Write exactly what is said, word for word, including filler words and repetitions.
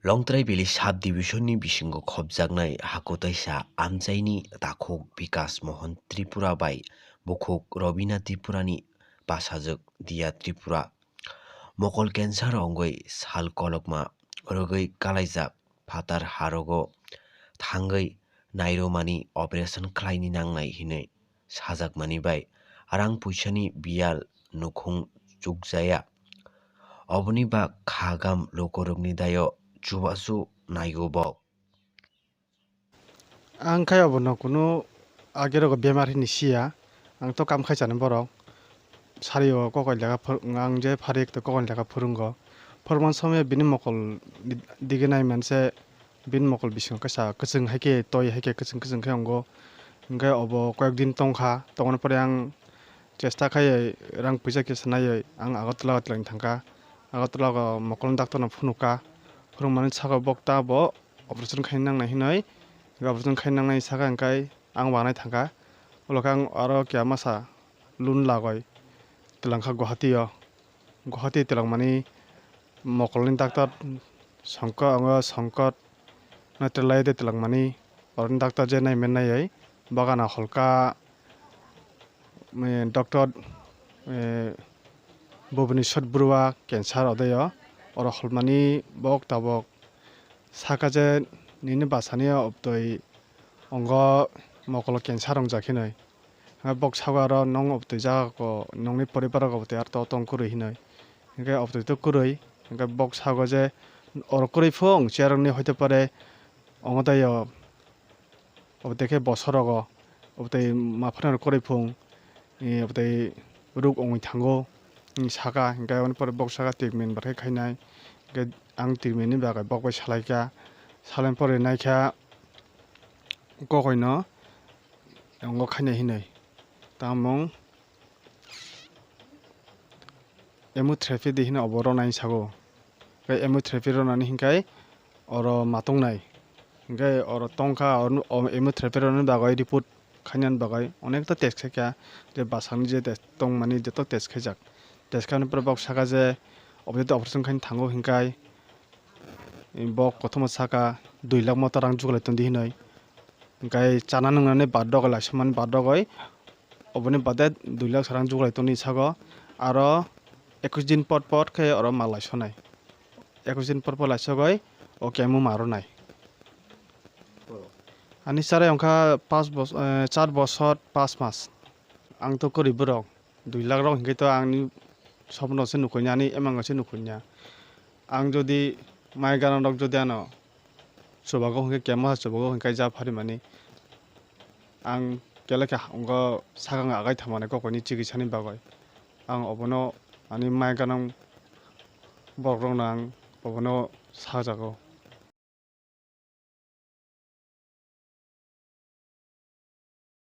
Longtrai Valley Sub Division ni bisingo khopjaknai hakutaisa amchaini takhuk Bikas Mohan Tripura bai bukhuk Robina Tripura ni bachajwk Dia Tripura mokol cancer wngwi sal kolokma rwgwi kalaijak phatar harogo thangwi nairwmani operation khlaini nangnai hinwi sajakmani bai rang puisani biyal nukhung chukjaya. Oboni ba khagam lukurokni dayo chubachu naigo bo. Ang khe obono kunu agerogo bemar hinwi siya. Ang to kam khaisani borok. Sario kokoi lekha phwr-, ang je pharik to kokoi lekha phwrwngo. Phwrwngmani somoi bini mokol di-, dige nai manse bini mokol bisingo kaisa kwchwng hai khe toi hai khe kwchwng kwchwng khe wngo. Hwnkhe obo koyek din tongkha, tongmani pore ang chesta khaiwi rang puisa kisa naiwi ang Agartala o twlang thangkha. Agartala o mokolni doctor no phunukha. Phunukmani saka bok ta bo operation khaina nangnai hinwi, operation khaina nangnai saka hwnkhe ang wanai thangkha. Ulo khe ang aro keha masa loan lagoi twlangkha Guwahati o. Guwahati twlangmani mokolni doctor Songko-, wngo Songkot no twlai de twlangmani, oroni doctor je naiman naiwi bagana holka, eh, doctor, eh, Bhubaneswar Barua cancer odeyo, oro holmani bok tabok saka je nini bwsani obtwi wngo mokolo cancer wngjak hinwi. Hwnkhe bok sago aro nwng obtwi jaga ko, nwngni poribar rok obtwi aro to tong kwrwi hinwi. Hwnkhe obtwi to kwrwi, hwnkhe bok sago je oro kwrwi phung chair rokni hoite pore wngo tei o, obtwi khe bosor rogo obtwi ma phano kwrwi phung, eh, obtwi ruk wngwi thango, hmm, saka, hwnkhe aboni pore bok saka treatment bar khe khainai, hwnkhe ang treatment ni bagwi bok bai salaikha, salai pore naikha kokoi no. Wngo khainai hinwi. Tamung chemotherapy di hinwi obo rwnai sago. Tei chemotherapy rwnani hinkhai oro matungnai. Hinkhe oro tongkha, oro, o chemotherapy rwnani bagwi report khainani bagwi onekta test khaikha, je bwsakni je test tongmani joto test khaijak. Test khainani pore bok saka je obo joto operation khaina thango hinkhai bok kothoma saka dui lakh moto rang jugalai tongdi hinwi. Hinkhe chana nungnani baad rogoi, laisomani baad rogoi, oboni baade dui lakh sarang jugalai tongni sago, aro ekush din por por khe oro mal laisonai. Ekush din por por laisogoi o kemo ma rwnai. Ani chara wngkha panch bos-, eh, char bosor panch mas. Ang to kwrwi borok, dui lakh rok hinkhe to ani sopno se nukhungya, ani emango se nukhungya. Ang jodi mai ganang rok jodi ano chubago hwnkhe kemo ha chubago hwnkhe ja pharimani. Ang kele khe wngo sakang agai thangmani kokoni chikisani bagwi. Ang obono ani mai ganang borok rokno ang obono sajago.